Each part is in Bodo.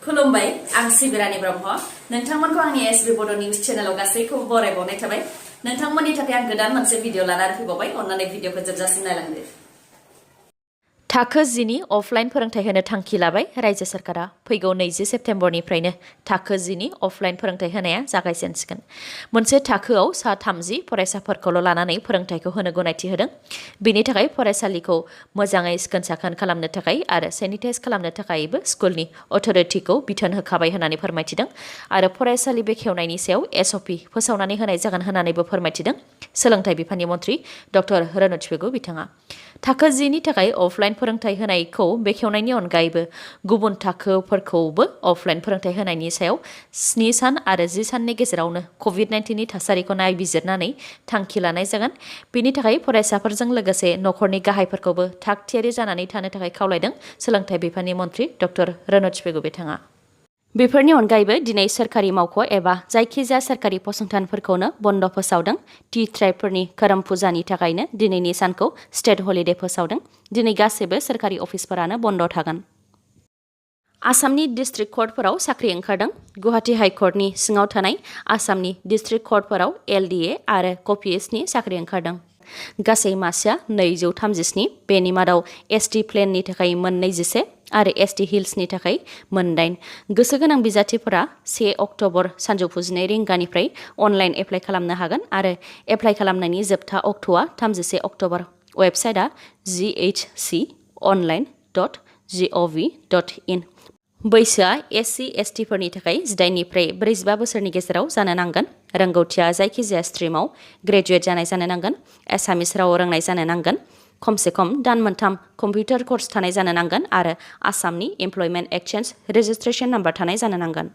खुलुमबाय आं सिबिरानि ब्रह्म नोंथांमोनखौ आंनि sbbodonews चेनेलाव गासैखौबो बरायबावनाय थाबाय नोंथांमोननि थाखाय आं गोदान मोनसे भिडिअ लानानै फैबावबाय अन्नानै भिडिअखौ जोबजासिम नायलांदो थाखो 10 नि अफलाइन फोरोंथाय होनो थांखि लाबाय रायजो सरकारा फैगौ 20 सेप्तेम्बरनिफ्रायनो थाखो 10 नि अफलाइन फोरोंथाय होनाया जागायजेनसिगोन मोनसे थाखोआव सा 30 फरायसाफोरखौल' लानानै फोरोंथायखौ होनो गनायथि होदों बेनि थाखाय फरायसालिखौ मोजाङै सिखोन-साखोन खालामनो थाखाय आरो सेनिटाइज खालामनो थाखायबो स्कुलनि अथ'रिटिखौ बिथोन होखाबाय होननानै फोरमायथिदों आरो फरायसालि बेखेवनायनि सायाव एसअपि फोसावनानै होनाय जागोन होननानैबो फोरमायथिदों सोलोंथाइ बिफाननि मन्थ्रि डक्टर रनोज बिथाङा थाखो 10 नि थाखाय अफलाइन फोरोंथाय होनायखौ बेखेवनायनि अनगायैबो गुबुन थाखोफोरखौबो अफलाइन फोरोंथाय होनायनि सायाव 7 सान आरो 10 साननि गेजेरावनो कभिड-19 नि थासारिखौ नायबिजिरनानै थांखि लानाय जागोन बेनि थाखाय फरायसाफोरजों लोगोसे नखरनि गाहायफोरखौबो थाग-थियारि जानानै थानो थाखाय खावलायदों सोलोंथाइ बिफाननि मन्थ्रि डक्टर रनोज बिथाङा बेफोरनि अनगायैबो दिनै सरकारि मावख' एबा जायखिजाया सरकारि फसंथानफोरखौनो बन्द फोसावदों टी ट्राइबफोरनि खोरोम फुजानि थाखायनो दिनैनि सानखौ स्टेट हलिडे फोसावदों दिनै गासैबो सरकारि अफिसफोरानो बन्द थागोन आसामनि डिस्ट्रिक्ट कर्टफोराव साख्रि ओंखारदों गुवाहाटी हाइकर्टनि सिङाव थानाय आसामनि डिस्ट्रिक्ट कर्टफोराव एलडीए आरो कपिएसनि साख्रि ओंखारदों गासै मासिया 237 बेनि मादाव एसटी प्लेननि थाखाय 21 आरो एसटी हिल्सनि थाखाय 8 गोसो गोनां बिजाथिफोरा 1 अक्ट'बर सानजौफु 12 रिंगानिफ्राय अनलाइन एप्लाइ खालामनो हागोन आरो एप्लाइ खालामनायनि जोबथा अक्ट'आ 31 अक्ट'बर वेबसाइटआ ghconline.gov.in बैसोआ SC/ST फोरनि थाखाय 18 निफ्राय 45 बोसोरनि गेजेराव जानो नांगोन रोंगौथिया जायखिजाया स्ट्रिमाव ग्रेजुवेट जानाय जानो नांगोन एसामिस राव रोंनाय जानो नांगोन खमसे खम दान मोनथाम कम्पिउटार कर्स थानाय जानो नांगोन आरो आसामनि एमप्लयमेन्ट एक्सचेन्ज रेजिस्ट्रेशन नाम्बार थानाय जानो नांगोन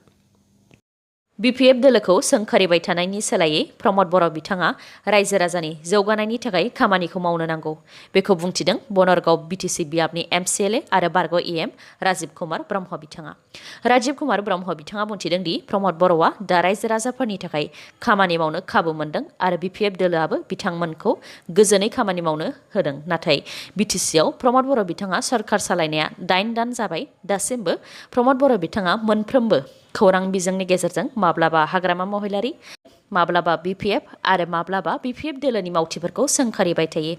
BPF दोलोखौ सोंखारिबाय थानायनि सोलायै प्रमद बर' बिथाङा रायजो राजानि जौगानायनि थाखाय खामानिखौ मावनो नांगौ बेखौ बुंथिदों बनरगाव BTC बियाबनि MCLA आरो बारग' EM राजीब कुमार ब्रह्म बिथाङा राजीब कुमार ब्रह्म बिथाङा बुंथिदों दि प्रमद बर'आ दा रायजो राजाफोरनि थाखाय खामानि मावनो खाबु मोनदों आरो BPF दोलोआबो बिथांमोनखौ गोजोनै खामानि मावनो होदों नाथाय BTCआव प्रमद बर' बिथाङा सरकार सालायनाया 8 दान जाबाय दासिमबो प्रमद बर' बिथाङा मोनफ्रोमबो खौरां बिजोंनि गेजेरजों माब्लाबा हाग्रामा महिलारि माब्लाबा BPF आरो माब्लाबा BPF दोलोनि मावथिफोरखौ सोंखारिबाय थायो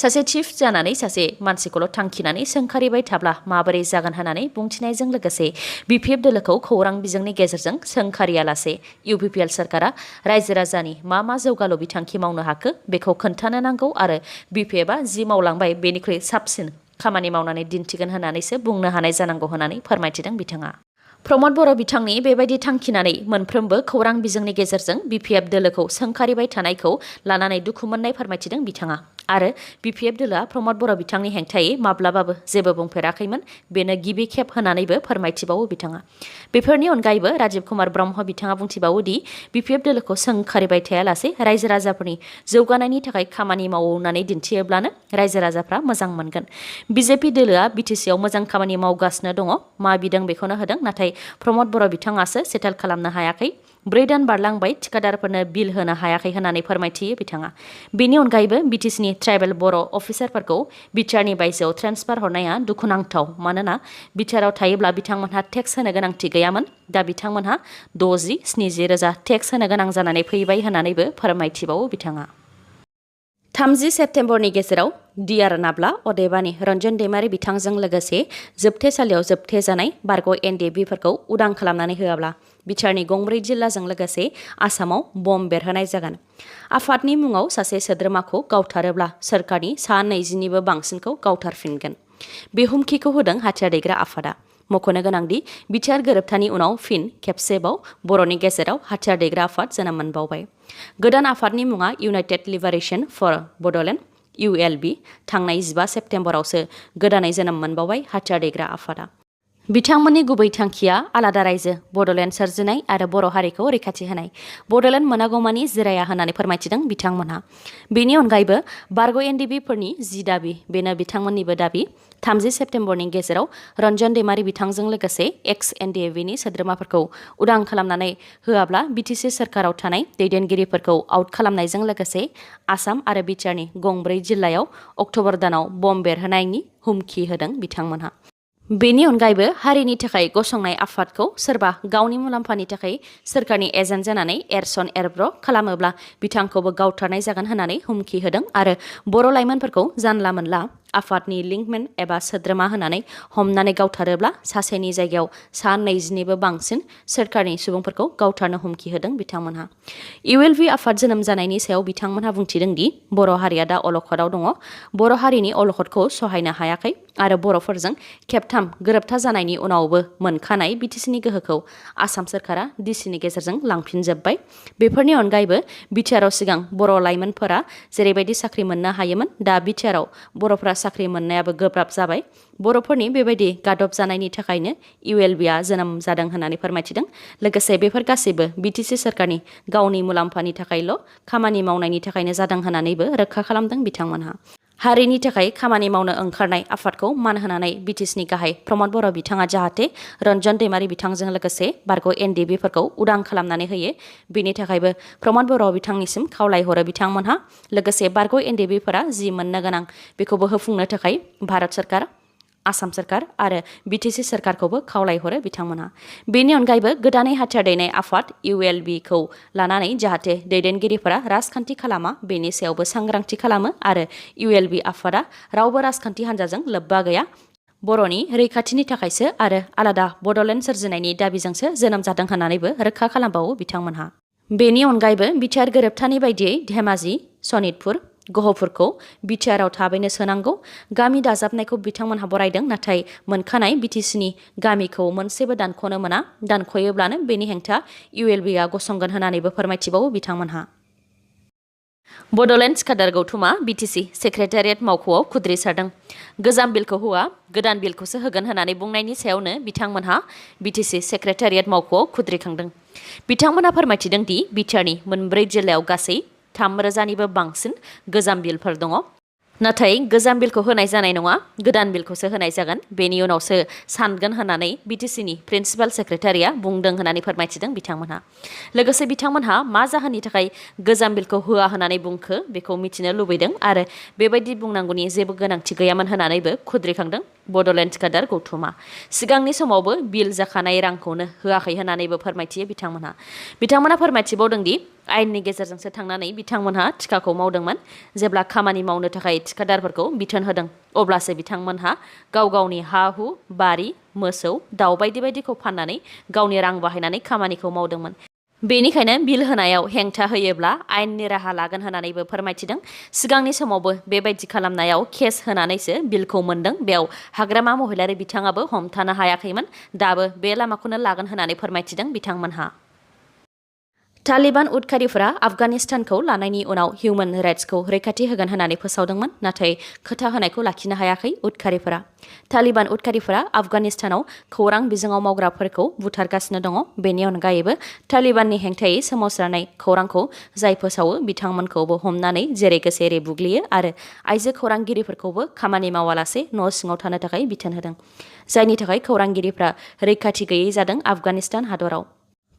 सासे चिफ जानानै सासे मानसिखौल' थांखिनानै सोंखारिबाय थाब्ला माबोरै जागोन होननानै बुंथिनायजों लोगोसे BPF दोलोखौ खौरां बिजोंनि गेजेरजों सोंखारियालासे UPPL सरकारा रायजो राजानि मा जौगालु बिथांखि मावनो हाखो बेखौ खोन्थानो नांगौ आरो BPFआ जि मावलांबाय बेनिख्रुइ साबसिन खामानि मावनानै दिन्थिगोन होननानैसो बुंनो हानाय जानांगौ होननानै फोरमायथिदों बिथाङा प्रमद बर' बिथांनि बेबायदि थांखिनानै मोनफ्रोमबो खौरां बिजोंनि गेजेरजों BPF दोलोखौ सोंखारिबाय थानायखौ लानानै दुखु मोननाय फोरमायथिदों बिथाङा आरो BPF दोलोआ प्रमद बर' बिथांनि हेंथायै माब्लाबाबो जेबो बुंफेराखैमोन बेनो गिबि खेब होननानैबो फोरमायथिबावो बिथाङा बेफोरनि अनगायैबो राजीब कुमार ब्रह्म बिथाङा बुंथिबावो दि BPF दोलोखौ सोंखारिबाय थायालासे रायजो राजाफोरनि जौगानायनि थाखाय खामानि मावनानै दिन्थियोब्लानो रायजो राजाफ्रा मोजां मोनगोन BJP दोलोआ BTCआव मोजां खामानि मावगासिनो दङ मा बिदों बेखौनो होदों नाथाय प्रमद बर' बिथाङासो सेटेल खालामनो हायाखै 4 दान बारलांबाय थिकादारफोरनो बिल होनो हायाखै होननानै फोरमायथियो बिथाङा बेनि अनगायैबो BTCनि ट्राइबेल बर' अफिसारफोरखौ बिटिआरनि बायजोआव ट्रेन्सफार हरनाया दुखुनांथाव मानोना बिटिआराव थायोब्ला बिथांमोनहा टेक्स होनो गोनांथि गैयामोन दा बिथांमोनहा 60-70 रोजा टेक्स होनो गोनां जानानै फैबाय होननानैबो फोरमायथिबावो बिथाङा 30 सेप्तेम्बरनि गेजेराव डिआर नाब्ला अदेबानि रन्जन दैमारि बिथांजों लोगोसे जोबथेसालियाव जोबथेजानाय बारग' NDBफोरखौ उदां खालामनानै होआब्ला बिटिआरनि गंब्रै जिल्लाजों लोगोसे आसामाव बम बेरहोनाय जागोन आफादनि मुङाव सासे सोद्रोमाखौ गावथारोब्ला सोरखारनि सा 20निबो बांसिनखौ गावथारफिनगोन बे हुमखिखौ होदों हाथियार दैग्रा आफादा मख'नो गोनांदि बिटिआर गोरोबथानि उनाव फिन खेबसेबाव बर'नि गेजेराव हाथियार दैग्रा आफाद जोनोम मोनबावबाय गोदान आफादनि मुङा united liberation for Bodoland ULB थांनाय 15 सेप्तेम्बरावसो गोदानै जोनोम मोनबावबाय हाथियार दैग्रा आफादा बिथांमोननि गुबै थांखिया आलादा रायजो बड'लेण्ड सोरजिनाय आरो बर' हारिखौ रैखाथि होनाय बड'लेण्ड मोनागौमानि जिराया होननानै फोरमायथिदों बिथांमोनहा बेनि अनगायैबो बारग' NDBफोरनि जि दाबि बेनो बिथांमोननिबो दाबि 30 सेप्तेम्बरनि गेजेराव रन्जन दैमारि बिथांजों लोगोसे एक्स NDABनि सोद्रोमाफोरखौ उदां खालामनानै होआब्ला BTC सरकाराव थानाय दैदेनगिरिफोरखौ आउट खालामनायजों लोगोसे आसाम आरो बिटिआरनि गंब्रै जिल्लायाव अक्ट'बर दानाव बम बेरहोनायनि हुमखि होदों बिथांमोनहा बेनि अनगायैबो हारिनि थाखाय गसंनाय आफादखौ सोरबा गावनि मुलाम्फानि थाखाय सोरखारनि एजेन्ट जानानै एरसन एरब्र खालामोब्ला बिथांखौबो गावथारनाय जागोन होननानै हुमखि होदों आरो बर' लाइमोनफोरखौ जानला मोनला आफादनि लिंकमेन एबा सोद्रोमा होनानै हमनानै गावथारोब्ला सासेनि जायगायाव सा 20निबो बांसिन सोरखारनि सुबुंफोरखौ गावथारनो हुमखि होदों बिथांमोनहा। ULV आफाद जोनोम जानायनि सायाव बिथांमोनहा बुंथिदों दि बर' हारिया दा अलखदाव दङ। बर' हारिनि अलखदखौ सहायनो हायाखै आरो बर'फोरजों खेबथाम गोरोबथा जानायनि उनावबो मोनखानाय बिटिसिनि गोहोखौ आसाम सोरखारा डिसिनि गेजेरजों लांफिनजोब्बाय। बेफोरनि अनगायैबो बिटिआरआव सिगां बर' लाइमोनफोरा जेरैबायदि साख्रि मोननो हायोमोन दा बिटिआरआव बर'फोरा साख्रि मोननायाबो गोब्राब जाबाय। बर'फोरनि बेबायदि गादब जानायनि थाखायनो ULVआ जोनोम जादों होननानै फोरमायथिदों। लोगोसे बेफोर गासैबो बिटिसि सोरखारनि गावनि मुलाम्फानि थाखायल' खामानि मावनायनि थाखायनो जादों होननानैबो रोखा खालामदों बिथांमोनहा। हारिनि थाखाय खामानि मावनो ओंखारनाय आफादखौ मान होनानै बिटिसिनि गाहाय प्रमद बर' बिथाङा जाहाथे रन्जन दैमारि बिथांजों लोगोसे बारग' NDBफोरखौ उदां खालामनानै होयो बेनि थाखायबो प्रमद बर' बिथांनिसिम खावलायहरो बिथांमोनहा। लोगोसे बारग' NDBफोरा जि मोननो गोनां बेखौबो होफुंनो थाखाय भारत सोरखार, आसाम सोरखार आरो बिटिसि सोरखारखौबो खावलायहरो बिथांमोनहा। बेनि अनगायैबो गोदानै हाथियार दैनाय आफाद ULBखौ लानानै जाहाथे दैदेनगिरिफोरा राजखान्थि खालामा बेनि सायावबो सांग्रांथि खालामो आरो ULB आफादा रावबो राजखान्थि हान्जाजों लोब्बा गैया, बर'नि रैखाथिनि थाखायसो आरो आलादा बड'लेण्ड सोरजिनायनि दाबिजोंसो जोनोम जादों होननानैबो रोखा खालामबावो बिथांमोनहा। बेनि अनगायैबो बिटिआर गोरोबथानि बायदियै धेमाजि, सनितपुर, गहपुरखौ बिटिआरआव थाबैनो सोनांगौ। गामि दाजाबनायखौ बिथांमोनहा बरायदों, नाथाय मोनखानाय बिटिसिनि गामिखौ मोनसेबो दानख'नो मोना, दानख'योब्लानो बेनि हेंथा ULBआ गसंगोन होननानैबो फोरमायथिबावो बिथांमोनहा। बड'लेण्ड थिखादार गौथुमा बिटिसि सेक्रेटारियेट मावख'आव खुद्रिसारदों। गोजाम बिलखौ होआ, गोदान बिलखौसो होगोन होननानै बुंनायनि सायावनो बिथांमोनहा बिटिसि सेक्रेटारियेट मावख'आव खुद्रिखांदों। बिथांमोनहा फोरमायथिदों दि बिटिआरनि मोनब्रै जिल्लायाव गासै 3,000निबो बांसिन गोजाम बिलफोर दङ। नाथाय गोजाम बिलखौ होनाय जानाय नङा, गोदान बिलखौसो होनाय जागोन, बेनि उनावसो सानगोन होननानै बिटिसिनि प्रिन्सिपाल सेक्रेटारिया बुंदों होननानै फोरमायथिदों बिथांमोनहा। लोगोसे बिथांमोनहा मा जाहोननि थाखाय गोजाम बिलखौ होआ होननानै बुंखो बेखौ मिथिनो लुबैदों आरो बेबायदि बुंनांगौनि जेबो गोनांथि गैयामोन होननानैबो खुद्रिखांदों बड'लेण्ड थिखादार गौथुमा। सिगांनि समावबो बिल जाखानाय रांखौनो होआखै होननानैबो फोरमायथियो बिथांमोनहा। बिथांमोनहा फोरमायथिबावदों दि आयेननि गेजेरजोंसो थांनानै बिथांमोनहा थिखाखौ मावदोंमोन। जेब्ला खामानि मावनो थाखाय थिखादारफोरखौ बिथोन होदों अब्लासो बिथांमोनहा गाव गावनि हा-हु, बारि, मोसौ, दाउ बायदि बायदिखौ फाननानै गावनि रां बाहायनानै खामानिखौ मावदोंमोन। बेनिखायनो बिल होनायाव हेंथा होयोब्ला आयेननि राहा लागोन होननानैबो फोरमायथिदों। सिगांनि समावबो बेबायदि खालामनायाव केस होनानैसो बिलखौ मोनदों। बेयाव हाग्रामा महिलारि बिथाङाबो हमथानो हायाखैमोन। दाबो बे लामाखौनो लागोन होननानै फोरमायथिदों बिथांमोनहा। तालिबान उदखारिफोरा आफगानिस्तानखौ लानायनि उनाव हिउमेन राइट्सखौ रैखाथि होगोन होननानै फोसावदोंमोन, नाथाय खोथा होनायखौ लाखिनो हायाखै उदखारिफोरा। तालिबान उदखारिफोरा आफगानिस्तानाव खौरां बिजोङाव मावग्राफोरखौ बुथारगासिनो दङ। बेनि अनगायैबो तालिबाननि हेंथायै सोमावसारनाय खौरांखौ जाय फोसावो बिथांमोनखौबो हमनानै जेरै गोसो एरै बुग्लियो आरो आइजो खौरांगिरिफोरखौबो खामानि मावालासे न' सिङाव थानो थाखाय बिथोन होदों, जायनि थाखाय खौरांगिरिफ्रा रैखाथि गैयै जादों आफगानिस्तान हादराव।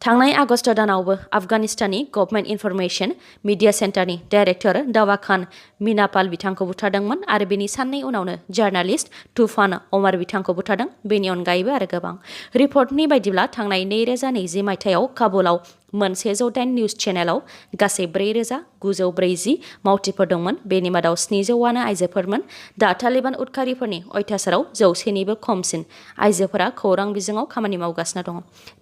थांनाय आगस्ट दानावबो आफगानिस्ताननि गभर्नमेन्ट इनफरमेशन मिडिया सेन्टारनि डाइरेक्टर दावा खान मिनापाल बिथांखौ बुथारदोंमोन आरो बेनि साननै उनावनो जार्नालिस्ट तुफान अमर बिथांखौ बुथारदों। बेनि अनगायैबो आरो गोबां। रिपर्टनि बायदिब्ला थांनाय 2020 मायथाइयाव काबुलाव मोन 108 निउज चेनेलाव गासै 4,940 मावथिफोर दंमोन। बेनि मादाव 700आनो आइजोफोरमोन। दा तालिबान उदखारिफोरनि अयथासाराव 100निबो खमसिन आइजोफोरा खौरां बिजोङाव खामानि मावगासिनो दङ।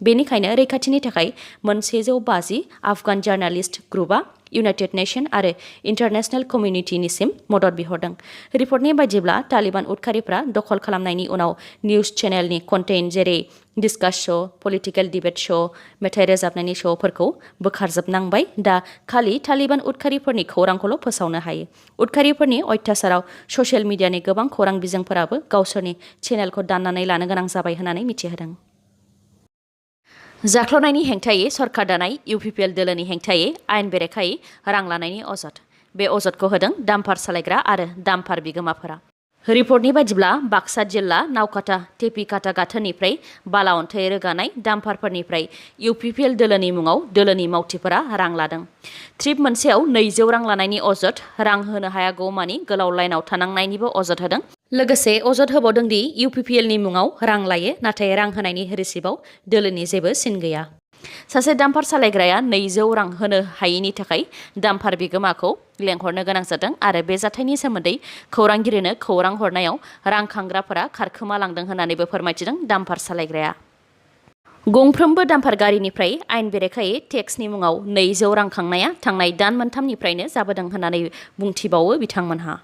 बेनिखायनो रैखाथिनि थाखाय मोन 150 आफगान जार्नालिस्ट ग्रुपआ इउनाइटेड नेशन आरो इन्टारनेशनेल कमिउनिटिनिसिम मदद बिहरदों। रिपर्टनि बायदिब्ला तालिबान उदखारिफ्रा दखल खालामनायनि उनाव निउज चेनेलनि कन्टेन्ट जेरै डिस्कास श', पलिटिकेल डिबेट श', मेथाइ रोजाबनायनि श'फोरखौ बोखारजोबनांबाय। दा खालि तालिबान उदखारिफोरनि खौरांखौल' फोसावनो हायो। उदखारिफोरनि अयथासाराव ससियेल मिडियानि गोबां खौरां बिजोंफोराबो गावसोरनि चेनेलखौ दाननानै लानो गोनां जाबाय होननानै मिथिहोदों। जाख्ल'नायनि हेंथायै सरकार दानाय UPPL दोलोनि हेंथायै आयेन बेरेखायै रां लानायनि अजद। बे अजदखौ होदों डाम्पार सालायग्रा आरो डाम्पार बिगोमाफोरा। रिपर्टनि बायदिब्ला बाक्सा जिल्ला नावकाटा टेपिकाटा गाथोननिफ्राय बाला अन्थाइ रोगानाय डाम्पारफोरनिफ्राय UPPL दोलोनि मुङाव दोलोनि मावथिफोरा रां लादों। ट्रिप मोनसेयाव 200 रां लानायनि अजद, रां होनो हायागौमानि गोलाव लाइनाव थानांनायनिबो अजद होदों। लोगोसे अजद होबावदों दि UPPLनि मुङाव रां लायो नाथाय रां होनायनि रिसिप्टआव दोलोनि जेबो सिन गैया। सासे डाम्पार सालायग्राया 200 रां होनो हायैनि थाखाय डाम्पार बिगोमाखौ लेंहरनो गोनां जादों आरो बे जाथायनि सोमोन्दै खौरांगिरिनो खौरां हरनायाव रां खांग्राफोरा खारखोमालांदों होननानैबो फोरमायथिदों डाम्पार सालायग्राया। गंफ्रोमबो डाम्पार गारिनिफ्राय आयेन बेरेखायै टेक्सनि मुङाव 200 रां खांनाया थांनाय दान मोनथामनिफ्रायनो जाबोदों होननानै बुंथिबावो बिथांमोनहा।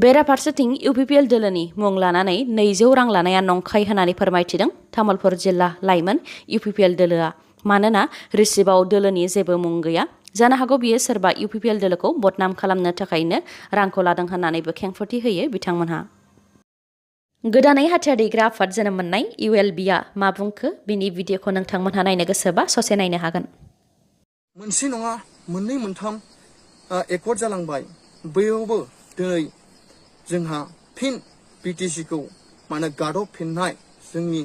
बेराफारसेथिं UPPL दोलोनि मुं लानानै 200 रां लानाया नंखाय होननानै फोरमायथिदों तामुलपुर जिल्ला लाइमोन UPPL दोलोआ। मानोना रिसिप्टआव दोलोनि जेबो मुं गैया। जानो हागौ बियो सोरबा UPPL दोलोखौ बदनाम खालामनो थाखायनो रांखौ लादों होननानैबो खेंफोरथि होयो बिथांमोनहा। गोदानै हाथियार दैग्रा आफाद जोनोम मोननाय ULBआ मा बुंखो बिनि भिडिअखौ नोंथांमोनहा नायनो गोसोबा ससे नायनो हागोन। मोनसे नङा मोननै मोनथाम एकर्ड जालांबाय बैयावबो दिनै जोंहा फिन BTCखौ माने गादबफिननाय जोंनि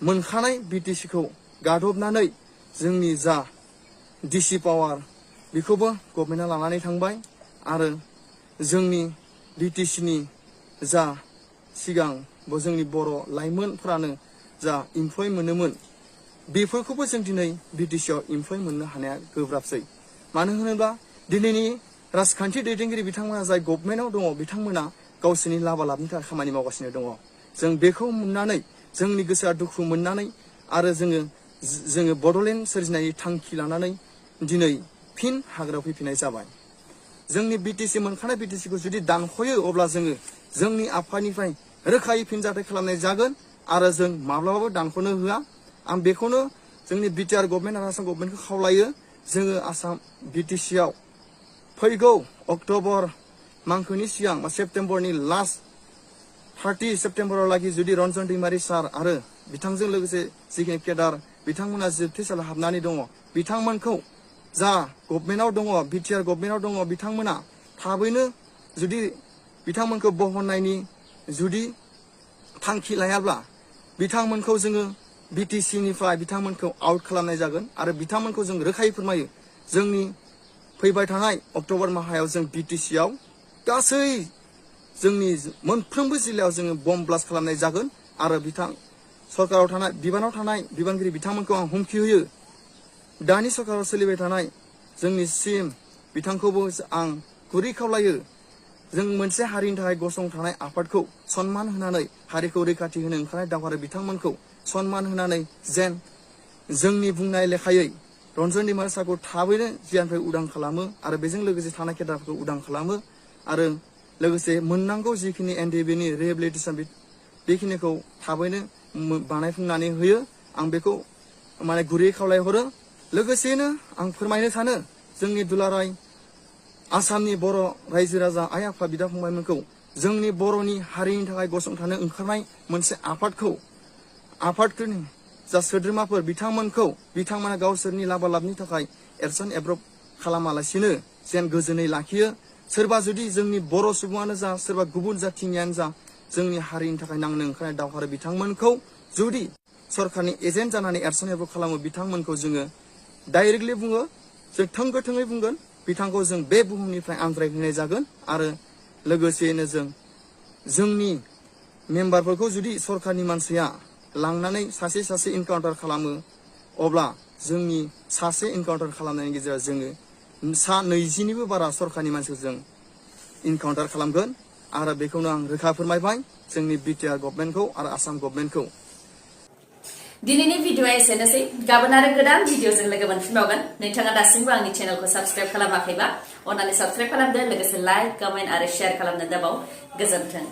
मोनखानाय BTCखौ गादबनानै जोंनि जा DC पावार बेखौबो गभर्नमेन्टआ लानानै थांबाय आरो जोंनि BTCनि जा सिगां जोंनि बर' लाइमोनफ्रानो जा इमप्लय मोनोमोन बेफोरखौबो जों दिनै BTCआव इमप्लय मोननो हानाया गोब्राबसै। मानो होनोब्ला दिनैनि राजखान्थि दैदेनगिरि बिथांमोना जाय गभर्नमेन्टआव दङ बिथांमोना गावसोरनि लाबालाबनि थाखाय खामानि मावगासिनो दङ। जों बेखौ नुनानै जोंनि गोसोआ दुखु मोननानै आरो जोङो बड'लेण्ड सोरजिनायनि थांखि लानानै दिनै फिन हाग्रायाव फैफिननाय जाबाय। जोंनि BTC मोनखानाय BTCखौ जुदि दानख'यो अब्ला जोङो जोंनि आफादनिफ्राय रोखायै फिनजाथाय खालामनाय जागोन आरो जों माब्लाबाबो दानख'नो होआ। आं बेखौनो जोंनि BTR गभर्नमेन्ट आरो आसाम गभर्नमेन्टखौ खावलायो जोङो आसाम BTCआव फैगौ अक्ट'बर मांखोनि सिगां बा सेप्तेम्बरनि लास्ट 30 सेप्तेम्बराव लागि जुदि रन्जन दैमारि सार आरो बिथांजों लोगोसे जिखिनि केडार बिथांमोना जोबथेसालियाव हाबनानै दङ बिथांमोनखौ जा गभर्नमेन्टआव दङ BTR गभर्नमेन्टआव दङ बिथांमोना थाबैनो जुदि बिथांमोनखौ बहननायनि जुदि थांखि लायाब्ला बिथांमोनखौ जोङो BTCनिफ्राय बिथांमोनखौ आउट खालामनाय जागोन आरो बिथांमोनखौ जों रोखायै फोरमायो जोंनि फैबाय थानाय अक्ट'बर माहायाव जों BTCआव गासै जोंनि मोनफ्रोमबो जिल्लायाव जोङो बम ब्लास्ट खालामनाय जागोन आरो सरकाराव थानाय बिबानाव थानाय बिबानगिरि बिथांमोनखौ आं हुमखि होयो। दानि सरकाराव सोलिबाय थानाय जोंनि CM बिथांखौबो आं गुरै खावलायो जों मोनसे हारिनि थाखाय गसंथानाय आफादखौ सनमान होनानै हारिखौ रैखाथि होनो ओंखारनाय दावहारु बिथांमोनखौ सनमान होनानै जेन जोंनि बुंनाय लेखायै रन्जन दैमारि सारखौ थाबैनो जियानिफ्राय उदां खालामो आरो बेजों लोगोसे थानाय केडारफोरखौ उदां खालामो आरो लोगोसे मोननांगौ जिखिनि NDBनि रिहेबिलिटेसन बेखिनिखौ थाबैनो बानायफुंनानै होयो। आं बेखौ माने गुरै खावलायहरो। लोगोसेनो आं फोरमायनो सानो जोंनि दुलाराय आसामनि बर' रायजो राजा आइ आफा बिदा फंबायमोनखौ जोंनि बर'नि हारिनि थाखाय गसंथानो ओंखारनाय मोनसे आफादफोरनि जा सोद्रोमाफोर बिथांमोना गावसोरनि लाबालाबनि थाखाय एरसन एब्रब खालामालासिनो जेन गोजोनै लाखियो। सोरबा जुदि जोंनि बर' सुबुङानो जा सोरबा गुबुन जाथिनियानो जा जोंनि हारिनि थाखाय नांनो ओंखारनाय दावहारु बिथांमोनखौ जुदि सरकारनि एजेन्ट जानानै एरसन एब्रब खालामो बिथांमोनखौ जोङो डाइरेक्टलि बुङो जों थोंगोथोङै बुंगोन बिथांखौ जों बे बुहुमनिफ्राय आनज्रायहोनाय जागोन आरो लोगोसेयैनो जोंनि मेम्बारफोरखौ जुदि सरकारनि मानसिया लांनानै सासे इनकाउन्टार खालामो अब्ला जोंनि सासे इनकाउन्टार खालामनायनि गेजेराव जोङो 20निबो बारा सरकारनि मानसिखौ जों इनकाउन्टार खालामगोन आरो बेखौनो आं रोखा फोरमायबाय जोंनि BTR गभर्नमेन्टखौ आरो आसाम गभर्नमेन्टखौ। दिनैनि भिडिअआ एसेनोसै गाबोन आरो गोदान भिडिअजों लोगो मोनफिनबावगोन। नोंथाङा दासिमबो आंनि चेनेलखौ साबस्क्राइब खालामाखैबा अन्नानै साबस्क्राइब खालामदो लोगोसे लाइक कमेन्ट आरो शेयार खालामनो दाबाव। गोजोन्थों।